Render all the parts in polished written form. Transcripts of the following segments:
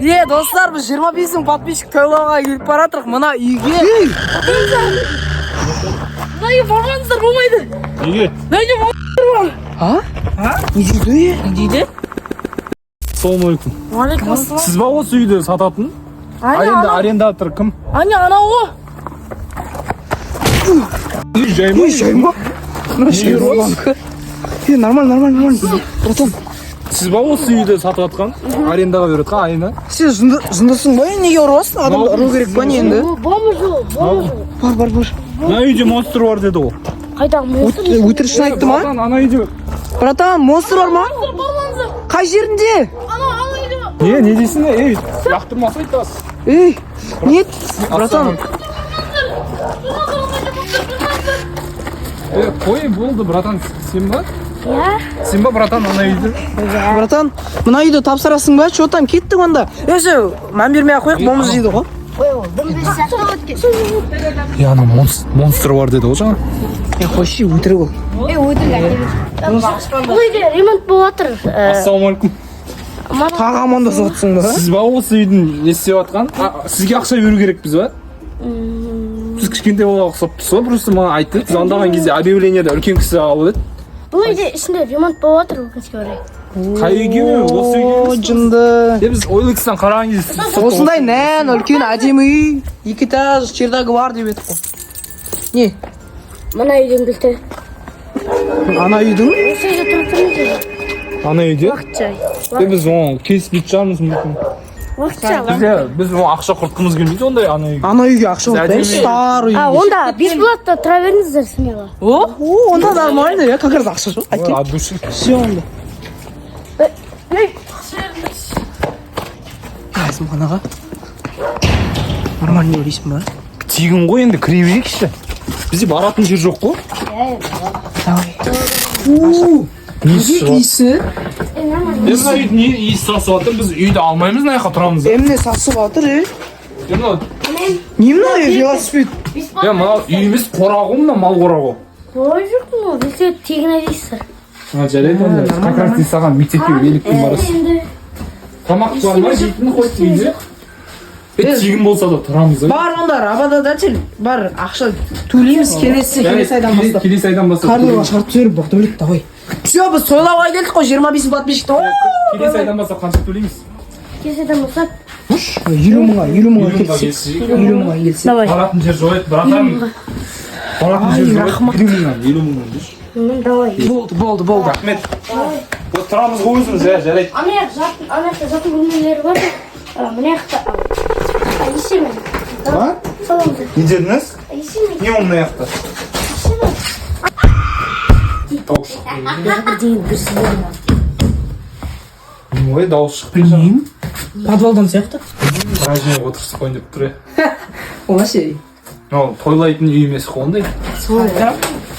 Е, достар, біз 25 мың подписчик тойлауға келіп бара жатырмық мына үйге. Мына үйге бармаңыздар, болмайды. Неге? Мына үйде монстр бар. А? Не дейді? Не дейді? Ассалаумағалейкум. Уағалейкум ассалам. Сіз ба осы үйді сататын? Ане, Аренда, анау. Арендатор кім? Ане, анау ғой. Үй жай ма? Үй жай ма? Мына жай ма? Е, нормально, нормально, нормально. Братан, Сіз ба осы үйді сатып жатқан? Арендаға беріп жатқан айына? Сен жындысың ба? Неге ұрасың? Адамды ұру керек па не енді? Бомж ол, бомж ол. Бар, бар, бар. Мына үйде монстр бар деді ғой. Қайдағы монстр? Өтірік шын айтты ма? Братан, ана үйде. Братан, монстр бар ма? Бармаңыздар. Қай жерінде? Анау, анау үйде. Не дейсің? Ей, лақтырмаса айтасыз. Ей, не? Братан, Е, қой, болды, братан, сен ба? Иә. Сен ба, братан, ана үйді? Братан, мына үйді тапсырасың ба? Че там, кеттік онда. Өзі мән бермей ақ қояйық, бомж дейді ғой. Е, ана монстр бар деді ғой жаңа. Е, қойшы, өтірік ол. Бұл үйде ремонт болып жатыр. Ассалаумағалейкум. Тағы амандасып отырсың ба? Сіз ба осы үйдің не істеп жатқан? А, сізге ақша беру керекпіз ба? Сіз кішкентай балаға ұқсап тұрсыз ғой, просто маған айтты. Звондаған кезде объявлениеде үлкен кісі алып еді. Бұл үйде ішінде ремонт болып жатыр, өкінішке орай. Қай үйге ме? Осы үйге О, емес пе? жынды. Е, біз OLX-тан қараған кезде Осындай нән, үлкен, әдемі үй, екі этаж, чердагы бар деп едік қой. Не? Мына үйдің кілті. Ана үйдің? Осы үйде тұрып тұрмыз енді. Ана үйде? Уақытша. Е, біз оны келіспейтін шығармыз мүмкін. Уақытша. Бізде біз оны ақша құртқымыз келмейді ондай ана үйге. Ана үйге ақша Әдемі. құртпаймыз, старый. А, онда бесплатно тұра беріңіздер смело. О, о, онда нормально, я как раз ақша жоқ. Әкел. От души. Все онда. Әзімханаға. Нормально ойлайсың ба? Тегін ғой енді, кіре берейікші. Бізде баратын жер жоқ қой. Давай. У, Иіс шығады. иісі? Е, мына үйдің не иісі сасып жатыр, біз үйді алмаймыз, мына жаққа тұрамыз. Емне сасып жатыр, е? Е, мынау Не мынау, е, велосипед? е, мынау үй емес, қора ғой, мынау мал қора ғой. Ой, жоқ қой, велосипед тегін айдайсыздар. А, жарайды онда. Как раз сен саған мектепке великпен барасың. Енді Тамақ бар ма, жейтін хоть үйде? Е, тегін болса да тұрамыз ғой. Бар онда, работодатель бар, ақша төлейміз келесі айдан бастап. Келесі айдан бастап. Карлыға шығарып жіберіп, Бақтәулет, давай. Все, біз тойлауға келдік қой, 25 мың подписчикті. Келесі айдан бастап қанша төлейміз? Келесі айдан бастап. 50 мыңға, 50 мыңға 50 мыңға келсек. келсек. 50 мыңға келсек. Давай. Баратын жер жоқ еді, братан. Баратын жер Ай, жоқ еді. рахмат. 50 мыңнан, 50 мыңнан деші. Давай. Болды, болды, болды. Рахмет. Вот тұрамыз ғой өзіміз, иә, жарайды. Ана жақ жатын, ана жақта жатын бөлмелері бар. А, мына жақта. А, есеме. А? Саламыз. Не дедіңіз? Есеме. Не ол мына жақта? Дауыс шықты. Бірдеңе дүрсілдеді. Ой, дауыс шықты. Білмеймін. Подвалдан сияқты. Праздник отырғызып қояйын деп тұр, е. Ол вообще. Мынау тойлайтын үй емес қой ондай. Солай.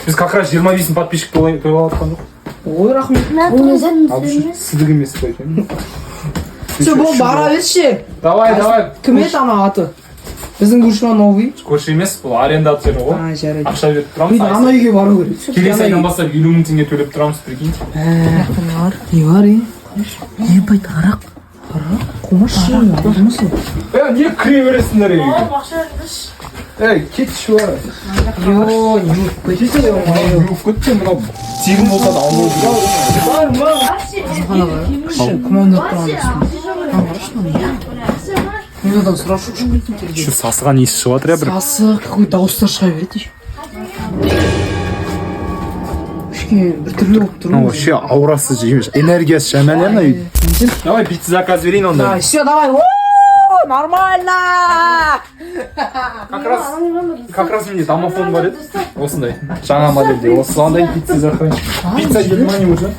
Біз как раз 25 мың подписчик тойлап жатқан жоқ. Ой, рахмет. Мына тұрғызатын Ал сіздік емес қой екен. Все, болды, бара берші. Давай, давай. Кім еді ана аты? Біздің көрші ма, новый? Көрші емес, бұл арендатор ғой. А, жарайды. Ақша беріп тұрамыз. Үйді, ана үйге бару керек. Келесі айдан бастап 50 мың теңге төлеп тұрамыз, прикиньте. Не бар, е? Ебать, арақ. Арақ? Қумашы, қумашы. Е, не кіре бересіңдер үйге? Ақша беріңдерші. Ей, кетші бар. Йо, не болып кетті, Не болып кетті мынау, тегін болса да алмау керек. Күмәнданып тұрған жоқсың. Мен одан сұрап шошып кеттім терге. Еще сасыған иіс шығып жатыр, иә, бір. Сасық, какой дауыстар шыға береді еще. Кішкене біртүрлі болып тұр. Мынау вообще аурасы жемеш, энергиясы жаман, иә, мына үйдің. Давай пицца заказ берейін онда. Давай, все, давай. О, нормально. Как раз менде домофон бар еді. Осындай. Жаңа модельде. Осындай пицца заказ. Пицца келді ма, не уже?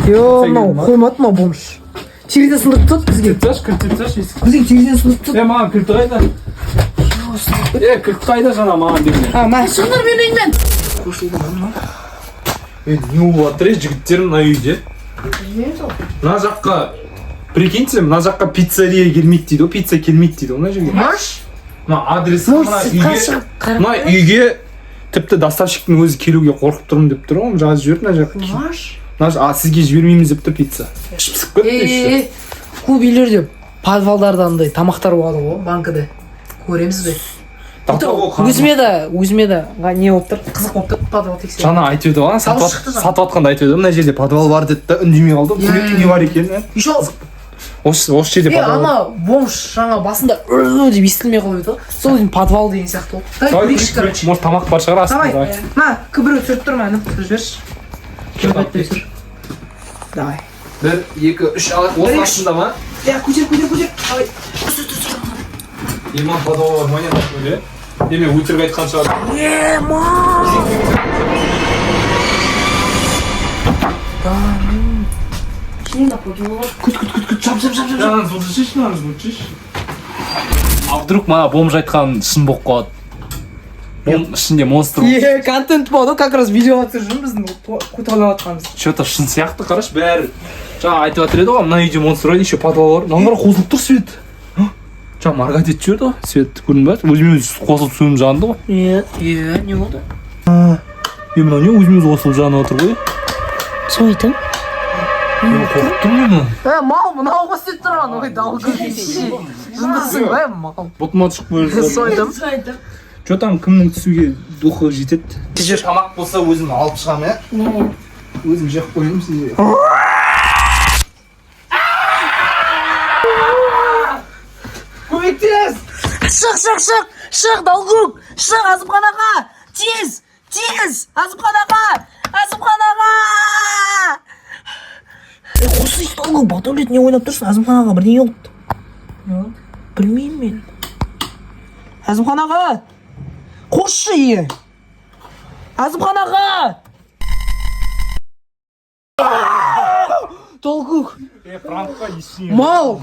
Йо, мынау қоймады мынау бомж. Терезе сындырып тастады бізге. Кілт тасташы, кілт тасташы есік. Бізге терезені сындырып тастады. Е, маған кілт қайда? Е, кілт қайда жаңа маған берген? А, мә. Шығыңдар менің үйімнен. Е, не болып жатыр, е, жігіттер, мына үйде? Мына жаққа, прикиньте, мына жаққа пиццерия келмейді дейді ғой, пицца келмейді дейді ғой мына жерге. Маш? Мына адресі, мына үйге, мына үйге тіпті доставщиктің өзі келуге қорқып тұрмын деп тұр ғой, жазып жіберді мына жаққа. Маш? Мына а сізге жібермейміз деп тұр пицца. Іш пысып кетті еще. Е, көп үйлерде Подвалдарда андай тамақтар болады ғой, банкіде. Көреміз бе? Өзіме де не болып тұр, қызық болып тұр подвал тексеру. Жаңа айтып еді ғой, Дауыс шықты жаңа. сатып жатқанда айтып еді, мына жерде подвал бар деді да, үндемей қалдым. Иә, Көрейік, иә. не бар екенін. Еще Осы жерде е подвал бар. Ана бомж жаңа басында «Ү» деп естілмей қалып еді ғой, сол деймін, подвал деген сияқты болды. Давай Давай, көрейікші, көрейік, короче. Может, тамақ бар шығар астында. Давай. Давай. На, біреу түсіріп тұр мені, жіберші. Түсір. Давай. Бір, екі, үш, алайық. Осы астында ма? Иә, көтер, көтер, көтер, давай. Иман, подвал бар ма, не бар? Е, мен өтірік айтқан шығар. Е, ма. Күт, күт, күт, күт, жап, жап, жап, жап. Мынаны звук, мынаны звук. А вдруг мана бомж айтқан шын болып қалады? Ішінде монстр. Е, контент болады ғой, как раз видеоға түсіріп жүрмін біздің тойлап жатқанымыз. Че-то шын сияқты, қарашы, бәрі. Жаңа айтып жатыр еді ғой, мына үйде монстр бар, еще подвал бар. Мынаның бәрі қосылып тұр, свет. Жаңа моргать етіп жіберді ғой, свет көрдің ба? Өзімен өзі қосылып сөніп жанды ғой. Е, е, не болды? Е, мынау не, өзімен өзі қосылып жанып отыр ғой. Сол айтамын. Мен қорқып тұрмын мен. Е, мал, мынау ғой істеп тұрған, ой, долго. Жындысың ба, мал? Бұтыма түсіп қойып. Сол айтамын. Че там, кімнің түсуге духы жетеді? Тамақ болса, өзім алып шығамын, иә? Өзім жеп қоямын сізге. Көмектес! Шық, шық, шық! Шық, Долгук! Шық, азыпханаға! Тез! Тез! Азыпханаға! Азыпханаға! Е, қосайшы, Долгук, Бағдәулет, не ойнап тұрсың? Азымханаға бірдеңе болды. Не болды? Білмеймін мен. Азымханаға! Қосшы, е! Азымханаға! Долгук! Е, пранкқа ештеңе. Мал!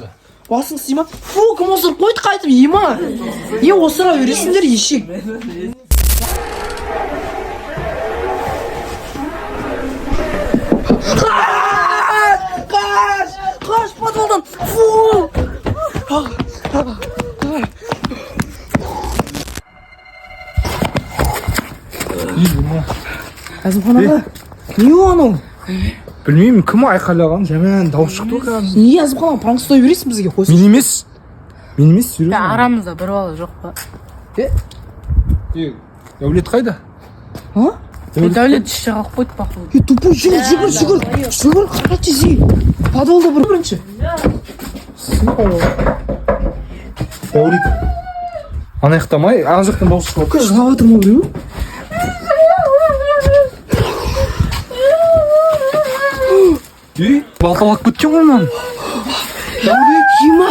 Басың істей ма? Фу, кім осырып қойды қайтып, ема? Е, осыра бересіңдер, ешек. Қаш! Қаш! Қаш подвалдан! Фу! Әзімхан не ол анау? Білмеймін, кім айқайлаған, жаман дауыс шықты ғой кәдімгі. Неге, Әзімхан аға, пранк ұстай бересің бізге, қойсын. Мен емес. Мен емес, серьезно. Арамызда бір бала жоқ па? Е, Дәулет қайда? А? Дәулет іште қалып қойды, походу. Е, тупой, жүгір, жүгір, жүгір, жүгір, қара тез, ей. Подвалда бір бірінші. Дәулет. Ана жақта ма? Ана жақтан дауыс шығып Көз жылап жатыр ма біреу? Ей, балталап кеткен ғой мынаны. Дәулет, ема.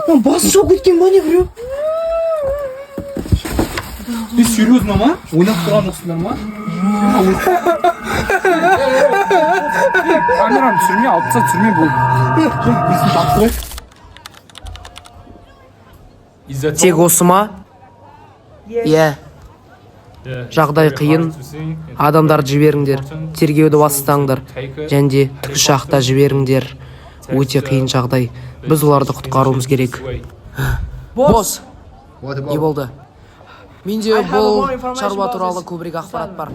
Мына басын шауып кеткен ба, не біреу? Е, серьезно ма? Ойнап тұрған жоқсыңдар ма? Камераны түсірме, алып таста, түсірме бұл. Есін тапсырайық. Тек осы ма? Иә. Жағдай қиын. Адамдарды жіберіңдер. Тергеуді бастаңдар. Және де тікұшақта жіберіңдер. Өте қиын жағдай. Біз оларды құтқаруымыз керек. Босс! Не болды? Менде бұл шаруа туралы көбірек ақпарат бар.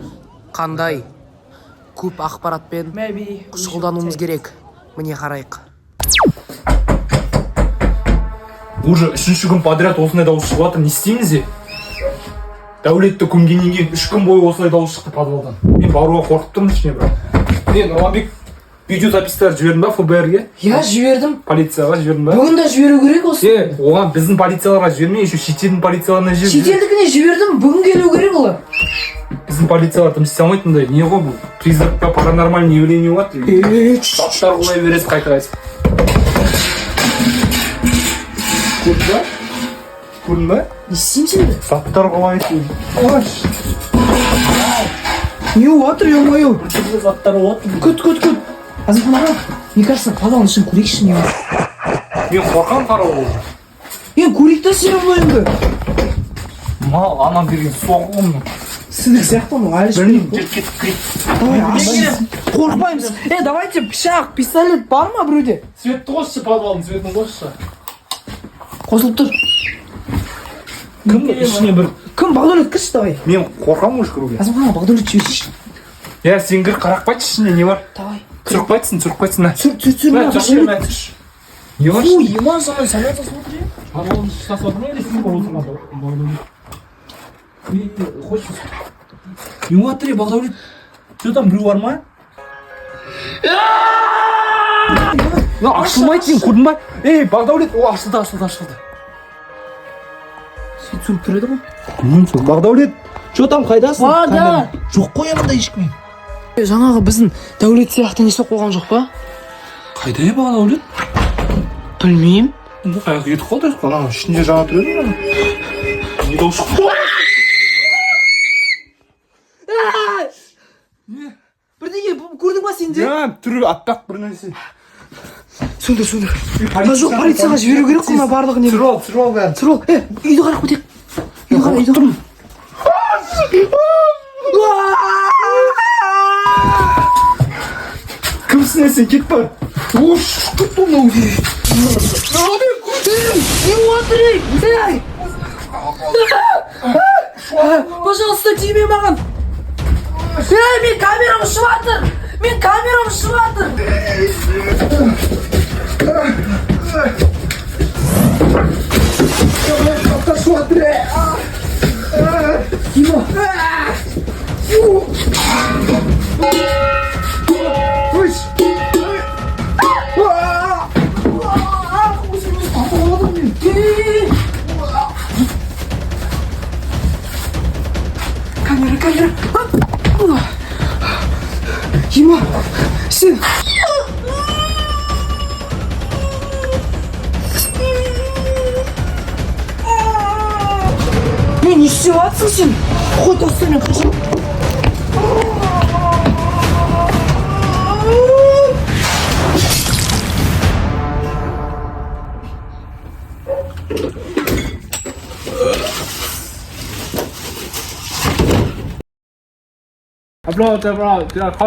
Қандай? Көп ақпаратпен шұғылдануымыз керек. Міне, қарайық. Уже үшінші күн подряд осындай дауыс шығып жатыр, не істейміз, е? Дәулетті көмгеннен кейін 3 күн бойы осылай дауыс шықты подвалдан. Мен баруға қорқып тұрмын ішіне, бірақ. Не, Нұрланбек, видеозаписьтер жібердің ба ФБР-ге? Иә, жібердім. Полицияға жібердің ба? Бүгін де жіберу керек осы. Е, оған біздің полицияларға жібермей, еще шетелдің полицияларына жібер. Шетелдікіне жібердім, бүгін келу керек олар. Біздің полициялар дым істей алмайды мұндай. Не ғой бұл? Призрак па, паранормальный явление болады. Заттар құлай береді қайта қайта. Көрдің ба? Көрдің ба? Не істейміз енді? Заттар құлайды. Ой, Не болып жатыр, ё-моё? түрлі заттар болады. Күт, күт, күт. Азымхан аға, мне кажется, подвалдың ішін көрейікші, не бар. Мен қорқамын қарауға уже. Енді көрейік та все равно енді. Мал, анам берген соғы ғой мынау. Сідік сияқты мынау, әлі Білмеймін, жүр, кетіп кірейік. Давай, ашшы. Қорықпаймыз. Е, давайте пышақ, пистолет бар ма біреуде? Светті қосшы, подвалдың светін қосшы. Қосылып тұр. Кім ішіне бір. Кім, Бағдәулет, кірші, давай. Мен қорқамын уже кіруге. Азымхан аға, Бағдәулет жіберші. Иә, сен кір, қарап қайтшы, ішінде не бар. Давай. Түсіріп қайтсын, түсіріп қайтсын. Түсір, түсір, түсір. Мә, Мына түсір, Бағдәулет. мә, түсір. Не бар? Фу, ема, самолет, смотри. Подвалдың ұстасып отыр ма или сен отырған? Хочешь? Не отыр, Бағдәулет. Что там, біреу бар ма? Мына ашылмайды, сен көрдің ба? Ей, Бағдәулет, о, ашылды, ашылды, ашылды. Сен түсіріп тұр еді ғой. Білмеймін сол. Бағдәулет, что там, қайдасың? Ба, да. Жоқ қой мында ешкім. Жаңағы біздің Дәулет сияқты не істеп қойған жоқ па? Қайда е, Бағдәулет? Білмеймін. Енді қаяққа кетіп қалды? Ана ішінде жаңа тұр еді ғой. Не дауыс шықты? Бірдеңе көрдің ба сен де? Ja, түрі аппақ бір нәрсе. Сөндір, сөндір. Мына жоқ, полицияға жіберу керек қой мына барлығын енді. Түсіріп ал, түсіріп ал бәрін. Түсіріп ал. Е, үйді қарап кетейік. Үйді қара, үйді қара. Кімсің сен, кет бар. Ош, кетті мынау. Не отыр, ей! Пожалуйста, тиме маған. Ей, мен камерам ұшып жатыр. Мен камерам ұшып жатыр. Камера, камера. Ема, сен. Мен не істеп жатсың сен? Қой, таста, мен қашамын.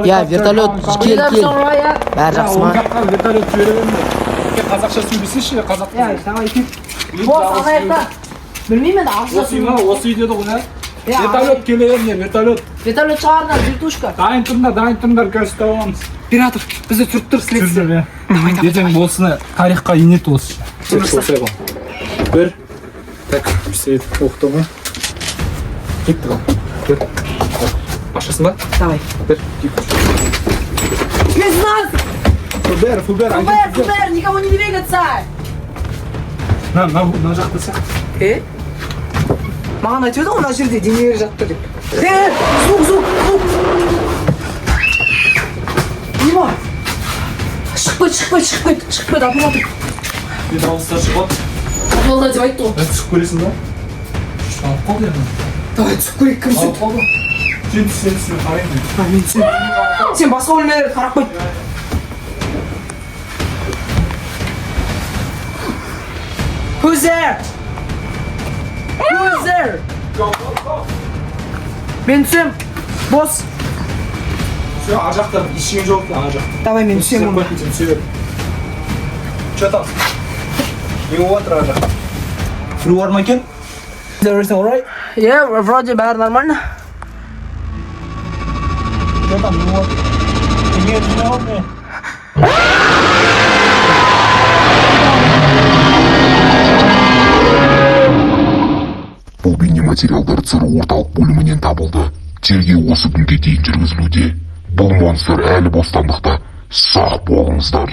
Иә, вертолет, кел, кел. Бәрі жақсы ма? Жаққа вертолет жібере берме. Қазақша сөйлесейші, қазақ. Иә, давай, кет. Бос, ана жақта. Білмеймін енді, Осы үй ма? Осы үй деді ғой, ә? Иә. Вертолет келе беріңдер, вертолет. Вертолет шығарыңдар, вертушка. Дайын тұрыңдар, дайын тұрыңдар, қазір ұстап аламыз. Оператор, бізді түсіріп тұр, следствие. Түсірдім, иә. Ертең осыны тарихқа енеді осы. Осылай ғой. Бір. Так, пистолет оқты ғой. Кетті ғой. Бір. Ашасың ба? Давай. Бір, екі, үш. Спецназ! ФБР, ФБР, ФБР, ФБР, никому не двигаться! На, на, мына жақта сияқты. Е? Маған айтып еді ғой, мына жерде денелер жатты деп. Е, звук, звук, звук. Дима! Шығып кет, шығып кет, шығып кет, шығып кет, оператор. Мен дауыстар шығып жатыр. Подвалда деп айтты ғой. Мен түсіп көресің ба? Алып қалды енді. Давай, түсіп көрейік, кім түседі? Алып қалды. Сен түс, сен түс, мен қараймын. А, мен түсемін. Сен басқа бөлмелерді қарап қой. Who's there? Who's there? Мен түсем. Бос. Все, ар жақта ештеңе жоқ екен, ар жақта. Давай, мен түсемін онда. Сен түсе бер. Че там? Не болып жатыр ар жақта? Біреу бар ма екен? Is everything alright? Yeah, вроде бәрі нормально. Че там, не болып жатыр? Неге түсіне алдың? Бұл бейнематериалдар ЦРУ орталық бөлімінен табылды. Тергеу осы күнге дейін жүргізілуде. Бұл монстр әлі бостандықта. Сақ болыңыздар.